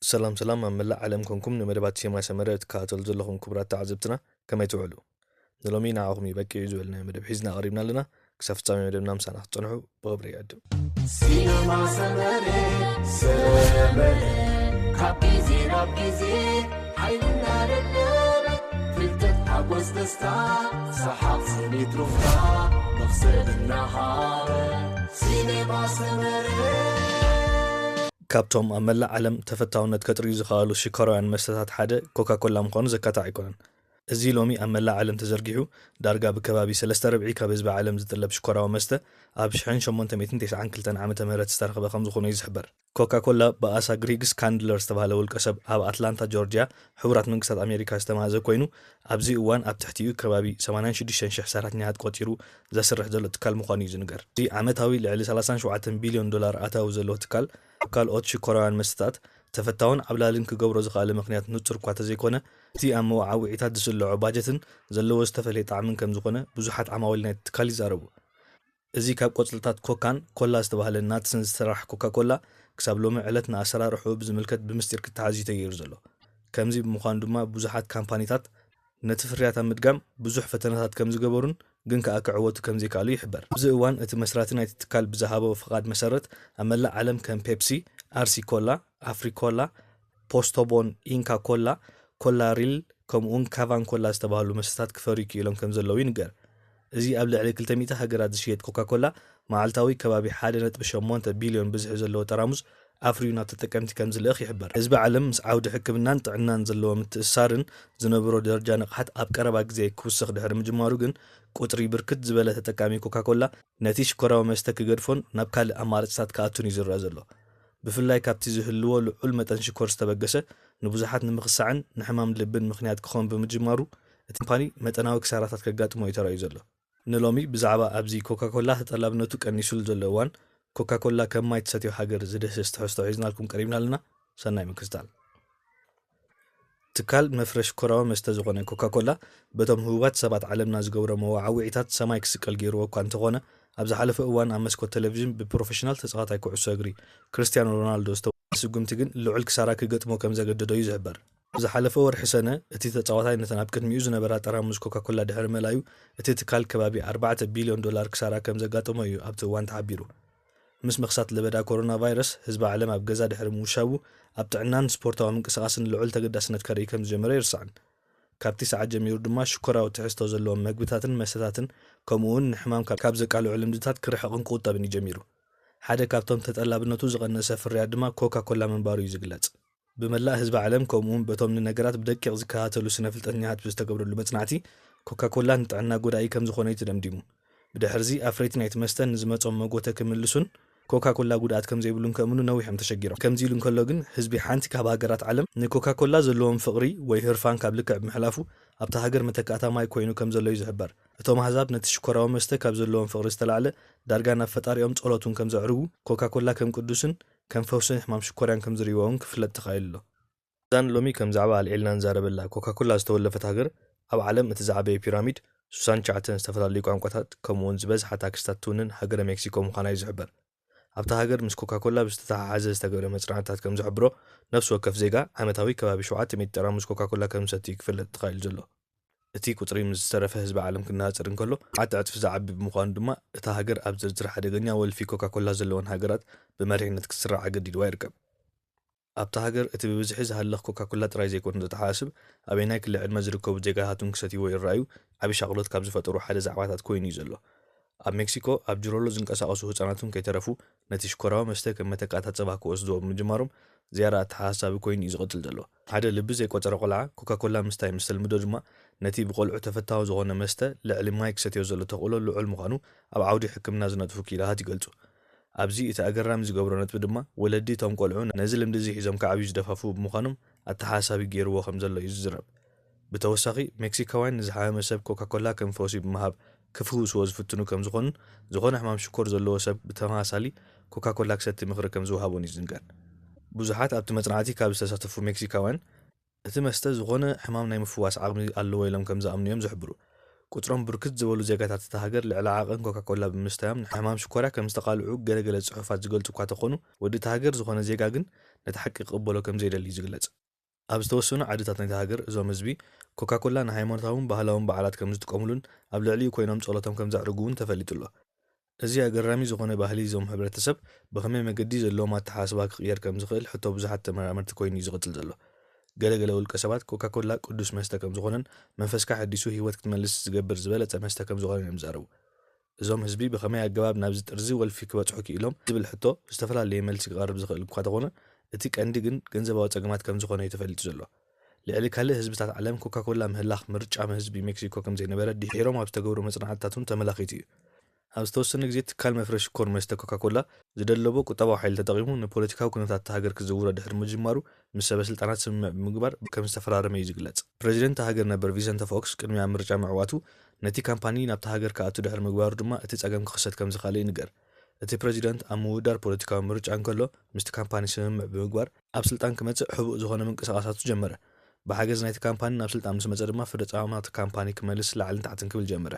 ሰላም ሰላም፣ ኣብ መላእ ዓለም ኮንኩም ንመደባት ሴማ ሰመረ እትከታተሉ ዘለኹም ክቡራት ተዓዘብትና፣ ከመይ ትውዕሉ? ንሎሚ ንዓኹም እዩ በቂዑ ዝበልናዮ መደብ ሒዝና ቀሪብና ኣለና። ክሳብ ፍጻሜ መደብና ምሳና ክትጸንሑ ብኽብሪ ይዕድም። ሲነማ ሰመረ፣ ሰመረ፣ ካብ ግዜ ናብ ግዜ ሓይልና ደደበ፣ ፍልጠት ሓጎስ ደስታ፣ ሰሓቕ ስኒት ሩፍታ፣ መኽሰብ እናሃበ። ሲነማ ሰመረ። ካብቶም ኣብ መላእ ዓለም ተፈታውነት ከጥርዩ ዝኸኣሉ ሽኮራውያን መስተታት ሓደ ኮካ ኮላ ምዃኑ ዘካትዕ ኣይኮነን። እዚ ሎሚ ኣብ መላእ ዓለም ተዘርጊሑ ዳርጋ ብከባቢ ሰለስተ ርብዒ ካብ ህዝቢ ዓለም ዝጥለብ ሽኮራዊ መስተ ኣብ ሽሕን ሸሞንተ ሚእትን ተስዓን ክልተን ዓመተ ምህረት ዝተረኽበ ከም ዝኾነ እዩ ዝሕበር። ኮካ ኮላ ብኣሳ ግሪግስ ካንድለር ዝተባህለ ውልቀ ሰብ ኣብ ኣትላንታ ጆርጅያ ሕቡራት መንግስታት ኣሜሪካ ዝተማህዘ ኮይኑ ኣብዚ እዋን ኣብ ትሕቲኡ ከባቢ ሰማንያን ሽዱሽተን ሽሕ ሰራሕተኛታት ቆጺሩ ዘስርሕ ዘሎ ትካል ምዃኑ እዩ ዝንገር። እዚ ዓመታዊ ልዕሊ ሰላሳን ሸውዓተን ቢልዮን ዶላር ኣታዊ ዘለዎ ትካል ኣብ ካልኦት ሽኮራውያን መስተታት ተፈታውን ዓብላልን ክገብሮ ዝኸኣለ ምኽንያት ንጹር እኳ ተዘይኮነ እቲ ኣብ መወዓውዒታት ዝስልዖ ባጀትን ዘለዎ ዝተፈለየ ጣዕምን ከም ዝኾነ ብዙሓት ዓማዊል ናይቲ ትካል ይዛረቡ። እዚ ካብ ቆጽልታት ኮካን ኮላ ዝተባህለ ናትስን ዝስራሕ ኮካ ኮላ ክሳብ ሎሚ ዕለት ንኣሰራርሕኡ ብዝምልከት ብምስጢር ክተሓዝ እዩ ተገይሩ ዘሎ። ከምዚ ብምዃኑ ድማ ብዙሓት ካምፓኒታት ነቲ ፍርያት ኣብ ምድጋም ብዙሕ ፈተነታት ከም ዝገበሩን ግን ከኣ ክዕወቱ ከም ዘይከኣሉ ይሕበር። ኣብዚ እዋን እቲ መስራቲ ናይቲ ትካል ብዝሃቦ ፍቓድ መሰረት ኣብ መላእ ዓለም ከም ፔፕሲ፣ ኣርሲ ኮላ፣ ኣፍሪ ኮላ፣ ፖስቶቦን፣ ኢንካ ኮላ፣ ኮላ ሪል ከምኡውን ካቫን ኮላ ዝተባህሉ መስተታት ክፈርዩ ክኢሎም ከም ዘለዉ ይንገር። እዚ ኣብ ልዕሊ ክልተ ሚእቲ ሃገራት ዝሽየጥ ኮካ ኮላ መዓልታዊ ከባቢ ሓደ ነጥቢ ሸሞንተ ቢልዮን ብዝሒ ዘለዎ ጠራሙዝ ኣፍርዩ ናብ ተጠቀምቲ ከም ዝልእኽ ይሕበር። ህዝቢ ዓለም ምስ ዓውዲ ሕክምናን ጥዕናን ዘለዎ ምትእስሳርን ዝነብሮ ደረጃ ንቕሓት ኣብ ቀረባ ግዜ ክውስኽ ድሕሪ ምጅማሩ ግን ቁጽሪ ብርክት ዝበለ ተጠቃሚ ኮካ ኮላ ነቲ ሽኮራዊ መስተ ክገድፎን ናብ ካልእ ኣማራጽታት ክኣቱን እዩ ዝረኣ ዘሎ። ብፍላይ ካብቲ ዝህልዎ ልዑል መጠን ሽኮር ዝተበገሰ ንብዙሓት ንምኽሳዕን ንሕማም ልብን ምኽንያት ክኸውን ብምጅማሩ እቲ ካምፓኒ መጠናዊ ክሳራታት ከጋጥሞ እዩ ተራእዩ ዘሎ። ንሎሚ ብዛዕባ ኣብዚ ኮካ ኮላ ተጠላብነቱ ቀኒሱሉ ዘሎ እዋን ኮካ ኮላ ከም ማይ ትሰትዮ ሃገር ዝድህስስ ትሕዝቶ ሒዝናልኩም ቀሪብና ኣለና። ሰናይ ምክትታል። ትካል መፍረ ሽኮራዊ መስተ ዝኾነ ኮካ ኮላ በቶም ህቡባት ሰባት ዓለምና ዝገብሮ መወዓውዒታት ሰማይ ክስቀል ገይርዎ እኳ እንተኾነ ኣብ ዝሓለፈ እዋን ኣብ መስኮት ቴሌቪዥን ብፕሮፌሽናል ተጻዋታይ ኩዕሶ እግሪ ክርስቲያኖ ሮናልዶ ዝተወሃበ ስጉምቲ ግን ልዑል ክሳራ ክገጥሞ ከም ዘገደዶ እዩ ዝሕበር። ኣብ ዝሓለፈ ወርሒ ሰነ እቲ ተጻዋታይ ነተን ኣብ ቅድሚኡ ዝነበራ ጠራሙዝ ኮካ ኮላ ድሕሪ ምእላዩ እቲ ትካል ከባቢ ኣርባዕተ ቢልዮን ዶላር ክሳራ ከም ዘጋጠሞ እዩ ኣብቲ እዋን ተሓቢሩ። ምስ ምኽሳት ለበዳ ኮሮና ቫይረስ ህዝቢ ዓለም ኣብ ገዛ ድሕሪ ምውሻቡ ኣብ ጥዕናን ስፖርታዊ ምንቅስቓስን ልዑል ተገዳስነት ከርኢ ከም ዝጀመረ ኣይርሳዕን። ካብቲ ሰዓት ጀሚሩ ድማ ሽኮራዊ ትሕዝቶ ዘለዎም መግብታትን መስተታትን ከምኡ እውን ንሕማም ካብ ዘቃልዑ ልምድታት ክርሕቕን ክቑጠብን እዩ ጀሚሩ። ሓደ ካብቶም ተጠላብነቱ ዝቐነሰ ፍርያት ድማ ኮካ ኮላ ምንባሩ እዩ ዝግለጽ። ብመላእ ህዝቢ ዓለም ከምኡ እውን በቶም ንነገራት ብደቂቕ ዝከታተሉ ስነ ፍልጠተኛታት ብዝተገብረሉ መጽናዕቲ ኮካ ኮላ ንጥዕና ጎዳኢ ከም ዝኾነ እዩ ተደምዲሙ። ብድሕርዚ ኣፍረይቲ ናይቲ መስተ ንዝመጾም መጎተ ክምልሱን ኮካ ኮላ ጉድኣት ከም ዘይብሉን ከእምኑ ነዊሖም ተሸጊሮም። ከምዚ ኢሉ እንከሎ ግን ህዝቢ ሓንቲ ካብ ሃገራት ዓለም ንኮካ ኮላ ዘለዎም ፍቕሪ ወይ ህርፋን ካብ ልክዕ ብምሕላፉ ኣብታ ሃገር መተካእታ ማይ ኮይኑ ከም ዘሎ እዩ ዝሕበር። እቶም ኣህዛብ ነቲ ሽኮራዊ መስተ ካብ ዘለዎም ፍቕሪ ዝተላዕለ ዳርጋ ናብ ፈጣሪኦም ጸሎት እውን ከም ዘዕርጉ ኮካ ኮላ ከም ቅዱስን ከም ፈውሲ ሕማም ሽኮርያን ከም ዝርእይዎ እውን ክፍለጥ ተኻኢሉ ኣሎ። እዛን ሎሚ ከም ዛዕባ ኣልዒልና ንዛረበላ ኮካ ኮላ ዝተወለፈት ሃገር ኣብ ዓለም እቲ ዝዓበየ ፒራሚድ ሱሳን ትሽዓተን ዝተፈላለዩ ቋንቋታት ከምኡ እውን ዝበዝሓ ታክስታት ትውንን ሃገረ ሜክሲኮ ምዃና እዩ ዝሕበር። ኣብታ ሃገር ምስ ኮካ ኮላ ብዝተተሓሓዘ ዝተገብረ መጽናዕትታት ከም ዝሕብሮ ነፍሲ ወከፍ ዜጋ ዓመታዊ ከባቢ ሸውዓተ ሚእቲ ጠራሙዝ ኮካ ኮላ ከም ዝሰቲ ክፍለጥ ተኻኢሉ ዘሎ። እቲ ቁጽሪ ምስ ዝተረፈ ህዝቢ ዓለም ክነጻጸር እንከሎ ዓተ ዕጽፊ ዝዓቢ ብምዃኑ ድማ እታ ሃገር ኣብ ዝርዝር ሓደገኛ ወልፊ ኮካ ኮላ ዘለወን ሃገራት ብመሪሕነት ክትስራዕ ኣገዲድዋ ይርከብ። ኣብታ ሃገር እቲ ብብዝሒ ዝሃልኽ ኮካ ኮላ ጥራይ ዘይኮነ ዘተሓሳስብ ኣበየናይ ክሊ ዕድመ ዝርከቡ ዜጋታት እውን ክሰትይዎ ይረኣዩ ዓቢ ሻቕሎት ካብ ዝፈጠሩ ሓደ ዛዕባታት ኮይኑ እዩ ዘሎ። ኣብ ሜክሲኮ ኣብ ጅሮሎ ዝንቀሳቐሱ ህጻናት እውን ከይተረፉ ነቲ ሽኮራዊ መስተ ከም መተካእታ ጸባ ክወስድዎ ብምጅማሮም ዝያዳ ኣተሓሳሳቢ ኮይኑ እዩ ዝቕጽል ዘሎ። ሓደ ልቢ ዘይቆጸረ ቆልዓ ኮካ ኮላ ምስታይ ምስ ተልምዶ ድማ ነቲ ብቆልዑ ተፈታዊ ዝኾነ መስተ ልዕሊ ማይ ክሰትዮ ዘሎ ተኽእሎ ልዑል ምዃኑ ኣብ ዓውዲ ሕክምና ዝነጥፉ ክኢላታት ይገልጹ። ኣብዚ እቲ ኣገራሚ ዝገብሮ ነጥቢ ድማ ወለዲ እቶም ቆልዑ ነዚ ልምዲ እዚ ሒዞም ክዓብዩ ዝደፋፍኡ ብምዃኖም ኣተሓሳሳቢ ገይርዎ ከም ዘሎ እዩ ዝዝረብ። ብተወሳኺ ሜክሲካውያን ንዝሓመመ ሰብ ኮካ ኮላ ከም ፈውሲ ብምሃብ ክፍውስዎ ዝፍትኑ ከም ዝኾኑን ዝኾነ ሕማም ሽኮር ዘለዎ ሰብ ብተመሳሳሊ ኮካ ኮላ ክሰቲ ምኽሪ ከም ዝወሃቦን እዩ ዝንገር። ብዙሓት ኣብቲ መጽናዕቲ ካብ ዝተሳተፉ ሜክሲካውያን እቲ መስተ ዝኾነ ሕማም ናይ ምፍዋስ ዓቕሚ ኣለዎ ኢሎም ከም ዝኣምኑ እዮም ዝሕብሩ። ቁጽሮም ብርክት ዝበሉ ዜጋታት እታ ሃገር ልዕሊ ዓቐን ኮካኮላ ብምስታዮም ንሕማም ሽኮርያ ከም ዝተቓልዑ ገለገለ ጽሑፋት ዝገልጹ እኳ ተኾኑ፣ ወዲ እታ ሃገር ዝኾነ ዜጋ ግን ነቲ ሓቂ ክቕበሎ ከም ዘይደሊ እዩ ዝግለጽ። ኣብ ዝተወሰኑ ዓድታት ናይታ ሃገር እዞም ህዝቢ ኮካኮላ ንሃይማኖታውን ባህላውን በዓላት ከም ዝጥቀሙሉን ኣብ ልዕሊኡ ኮይኖም ጸሎቶም ከም ዘዕርጉ እውን ተፈሊጡ ኣሎ። እዚ ኣገራሚ ዝኾነ ባህሊ እዞም ሕብረተሰብ ብኸመይ መገዲ ዘለዎም ኣተሓሳስባ ክቕየር ከም ዝኽእል ሕቶ ብዙሓት ተመራመርቲ ኮይኑ እዩ ዝቕጽል ዘሎ። ገለገለ ውልቀ ሰባት ኮካኮላ ቅዱስ መስተ ከም ዝኾነን መንፈስካ ሕዲሱ ህይወት ክትመልስ ዝገብር ዝበለጸ መስተ ከም ዝኾነን እዮም ዝዛረቡ። እዞም ህዝቢ ብኸመይ ኣገባብ ናብዚ ጥርዚ ወልፊ ክበጽሑ ክኢሎም ዝብል ሕቶ ዝተፈላለየ መልሲ ክቐርብ ዝኽእል እኳ ተኾነ፣ እቲ ቀንዲ ግን ገንዘባዊ ጸገማት ከም ዝኾነ እዩ ተፈሊጡ ዘሎ። ልዕሊ ካልእ ህዝብታት ዓለም ኮካኮላ ምህላኽ ምርጫ ህዝቢ ሜክሲኮ ከም ዘይነበረ ድሒሮም ኣብ ዝተገብሩ መጽናዕትታት እውን ተመላኺቱ እዩ። ኣብ ዝተወሰነ ግዜ ትካል መፍረ ሽኮር መስተ ኮካኮላ ዝደለቦ ቁጠባዊ ሓይሊ ተጠቒሙ ንፖለቲካዊ ኩነታት እታ ሃገር ክዝውሮ ድሕሪ ምጅማሩ ምስ ሰበ ስልጣናት ስምምዕ ብምግባር ከም ዝተፈራረመ እዩ ዝግለጽ። ፕሬዚደንት እታ ሃገር ነበር ቪሰንተ ፎክስ ቅድሚ ኣብ ምርጫ ምዕዋቱ ነቲ ካምፓኒ ናብታ ሃገር ክኣቱ ድሕሪ ምግባሩ ድማ እቲ ጸገም ክኽሰት ከም ዝኽኣለ ይንገር። እቲ ፕሬዚደንት ኣብ ምውዳር ፖለቲካዊ ምርጫ እንከሎ ምስቲ ካምፓኒ ስምምዕ ብምግባር ኣብ ስልጣን ክመጽእ ሕቡእ ዝኾነ ምንቅስቓሳቱ ጀመረ። ብሓገዝ ናይቲ ካምፓኒ ናብ ስልጣን ምስ መጸ ድማ ፍርዲ ጻማት ካምፓኒ ክመልስ ላዕልን ታሕትን ክብል ጀመረ።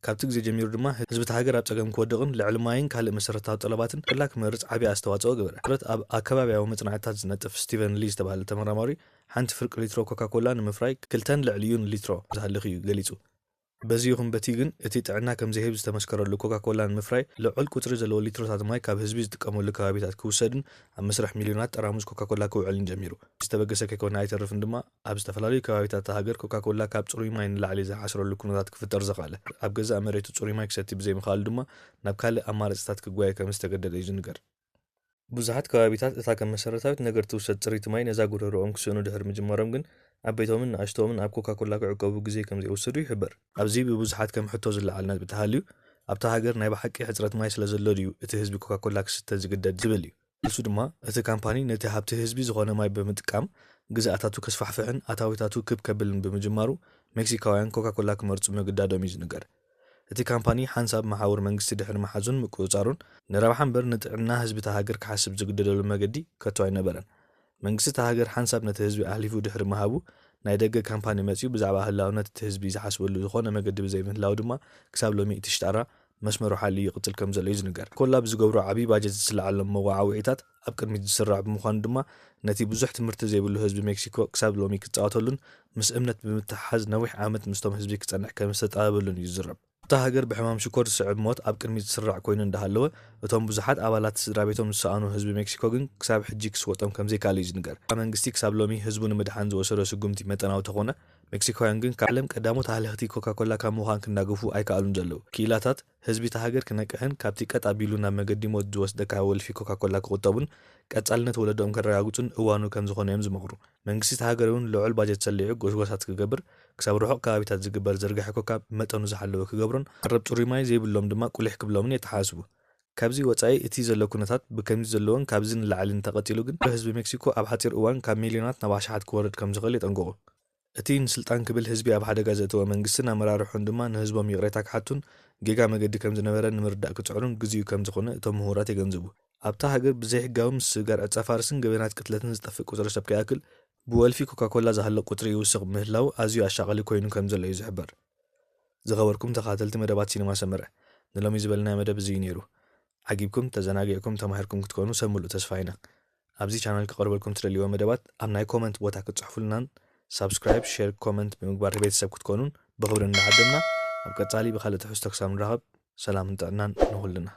ካብቲ ግዜ ጀሚሩ ድማ ህዝቢ እታ ሃገር ኣብ ጸገም ክወድቕን ልዕሊ ማይን ካልእ መሰረታዊ ጠለባትን ኮላ ክመርጽ ዓቢ ኣስተዋጽኦ ገበረ። ትረት ኣብ ኣከባቢያዊ መጽናዕትታት ዝነጥፍ ስቲቨን ሊ ዝተባህለ ተመራማሪ ሓንቲ ፍርቂ ሊትሮ ኮካኮላ ንምፍራይ ክልተን ልዕሊኡን ሊትሮ ዝሃልኽ እዩ ገሊጹ። በዚ ይኹን በቲ ግን እቲ ጥዕና ከም ዘህብ ዝተመስከረሉ ኮካኮላ ንምፍራይ ልዑል ቁጽሪ ዘለዎ ሊትሮታት ማይ ካብ ህዝቢ ዝጥቀመሉ ከባቢታት ክውሰድን ኣብ መስርሕ ሚልዮናት ጠራሙዝ ኮካኮላ ክውዕልን ጀሚሩ። ዝተበገሰ ከይኮነ ኣይተርፍን ድማ ኣብ ዝተፈላለዩ ከባቢታት እታ ሃገር ኮካኮላ ካብ ጽሩይ ማይ ንላዕሊ ዝሓስረሉ ኩነታት ክፍጠር ዘኽኣለ። ኣብ ገዛእ መሬቱ ጽሩይ ማይ ክሰቲ ብዘይምኽኣሉ ድማ ናብ ካልእ ኣማራጺታት ክጓየ ከም ዝተገደደ እዩ ዝንገር። ብዙሓት ከባቢታት እታ ከም መሰረታዊት ነገር ትውሰድ ጽርይቲ ማይ ነዛ ጎረሮኦም ክስእኑ ድሕሪ ምጅማሮም ግን ዓበይቶምን ንኣሽቶምን ኣብ ኮካኮላ ክዕቀቡ ግዜ ከም ዘይወሰዱ ይሕበር። ኣብዚ ብብዙሓት ከም ሕቶ ዝለዓል ነጥቢ ተሃልዩ ኣብታ ሃገር ናይ ብሓቂ ሕጽረት ማይ ስለ ዘሎ ድዩ እቲ ህዝቢ ኮካኮላ ክስተ ዝግደድ ዝብል እዩ። መልሱ ድማ እቲ ካምፓኒ ነቲ ሃብቲ ህዝቢ ዝኾነ ማይ ብምጥቃም ግዝኣታቱ ከስፋሕፍሕን ኣታዊታቱ ክብ ከብልን ብምጅማሩ ሜክሲካውያን ኮካኮላ ክመርጹ ምግዳዶም እዩ ዝንገር። እቲ ካምፓኒ ሓንሳብ መሓውር መንግስቲ ድሕሪ ምሓዙን ምቁጽጻሩን ንረብሓ እምበር ንጥዕና ህዝቢ እታ ሃገር ክሓስብ ዝግደደሉ መገዲ ከቶ ኣይነበረን። መንግስቲ እታ ሃገር ሓንሳብ ነቲ ህዝቢ ኣሕሊፉ ድሕሪ ምሃቡ ናይ ደገ ካምፓኒ መጺኡ ብዛዕባ ህላውነት እቲ ህዝቢ ዝሓስበሉ ዝኾነ መገዲ ብዘይምህላው ድማ ክሳብ ሎሚ እቲ ሽጣራ መስመሩ ሓልዩ ይቕጽል ከም ዘሎ እዩ ዝንገር። ኮላ ብዝገብሮ ዓቢ ባጀት ዝስለዓሎም መወዓውዒታት ኣብ ቅድሚት ዝስራዕ ብምዃኑ ድማ ነቲ ብዙሕ ትምህርቲ ዘይብሉ ህዝቢ ሜክሲኮ ክሳብ ሎሚ ክጻወተሉን ምስ እምነት ብምትሕሓዝ ነዊሕ ዓመት ምስቶም ህዝቢ ክጸንሕ ከም ዝተጣበበሉን እዩ ዝዝረብ። እታ ሃገር ብሕማም ሽኮር ዝስዕብ ሞት ኣብ ቅድሚት ዝስራዕ ኮይኑ እንዳሃለወ እቶም ብዙሓት ኣባላት ስድራ ቤቶም ዝሰኣኑ ህዝቢ ሜክሲኮ ግን ክሳብ ሕጂ ክስወጦም ከም ዘይከኣለ እዩ ዝንገር። መንግስቲ ክሳብ ሎሚ ህዝቡ ንምድሓን ዝወሰዶ ስጉምቲ መጠናዊ ተኾነ ሜክሲኮውያን ግን ካብ ዓለም ቀዳሞት ኣህለኽቲ ኮካኮላ ካብ ምዃን ክናገፉ ኣይከኣሉን ዘለዉ። ክኢላታት ህዝቢ እታ ሃገር ክነቅሕን ካብቲ ቀጥ ኣቢሉ ናብ መገዲ ሞት ዝወስደካ ወልፊ ኮካኮላ ክቑጠቡን ቀጻልነት ወለዶኦም ከረጋግጹን እዋኑ ከም ዝኾነ እዮም ዝመኽሩ። መንግስቲ እታ ሃገር እውን ልዑል ባጀት ሰሊዑ ጎስጓሳት ክገብር ክሳብ ርሑቕ ከባቢታት ዝግበር ዝርግሐ ኮካ ብመጠኑ ዝሓለወ ክገብሮን ቀረብ ጽሩይ ማይ ዘይብሎም ድማ ቁሊሕ ክብሎምን የተሓሳስቡ። ካብዚ ወጻኢ እቲ ዘሎ ኩነታት ብከምዚ ዘለዎን ካብዚ ንላዕሊ እንተቐጺሉ ግን ህዝቢ ሜክሲኮ ኣብ ሓጺር እዋን ካብ ሚልዮናት ናብ ኣሽሓት ክወርድ ከም ዝኽእል የጠንቅቑ። እቲ ንስልጣን ክብል ህዝቢ ኣብ ሓደጋ ዘእተወ መንግስትን ኣመራርሑን ድማ ንህዝቦም ይቕሬታ ክሓቱን ጌጋ መገዲ ከም ዝነበረ ንምርዳእ ክጽዕሩን ግዜኡ ከም ዝኾነ እቶም ምሁራት የገንዝቡ። ኣብታ ሃገር ብዘይሕጋዊ ምስግጋር ዕጸ ፋርስን ገበናት ቅትለትን ዝጠፍእ ቁጽሪ ሰብ ከይኣክል ብወልፊ ኮካኮላ ዝሃልቕ ቁጽሪ ይውስኽ ምህላው ኣዝዩ ኣሻቓሊ ኮይኑ ከም ዘሎ እዩ ዝሕበር። ዝኸበርኩም ተኸታተልቲ መደባት ሲነማ ሰመረ፣ ንሎሚ ዝበልናዮ መደብ እዚ እዩ ነይሩ። ዓጊብኩም ተዘናጊዕኩም ተማሂርኩም ክትኮኑ ሰብ ሙሉእ ተስፋ ኢና። ኣብዚ ቻናል ክቐርበልኩም ትደልይዎ መደባት ኣብ ናይ ኮመንት ቦታ ክትጽሕፉልናን ሳብስክራይብ፣ ሼር፣ ኮመንት ብምግባር ቤተሰብ ክትኮኑን ብኽብሪ እንዳዓደምና ኣብ ቀጻሊ ብኻልእ ትሕዝቶ ክሳብ ንራኸብ ሰላምን ጥዕናን ንኹልና።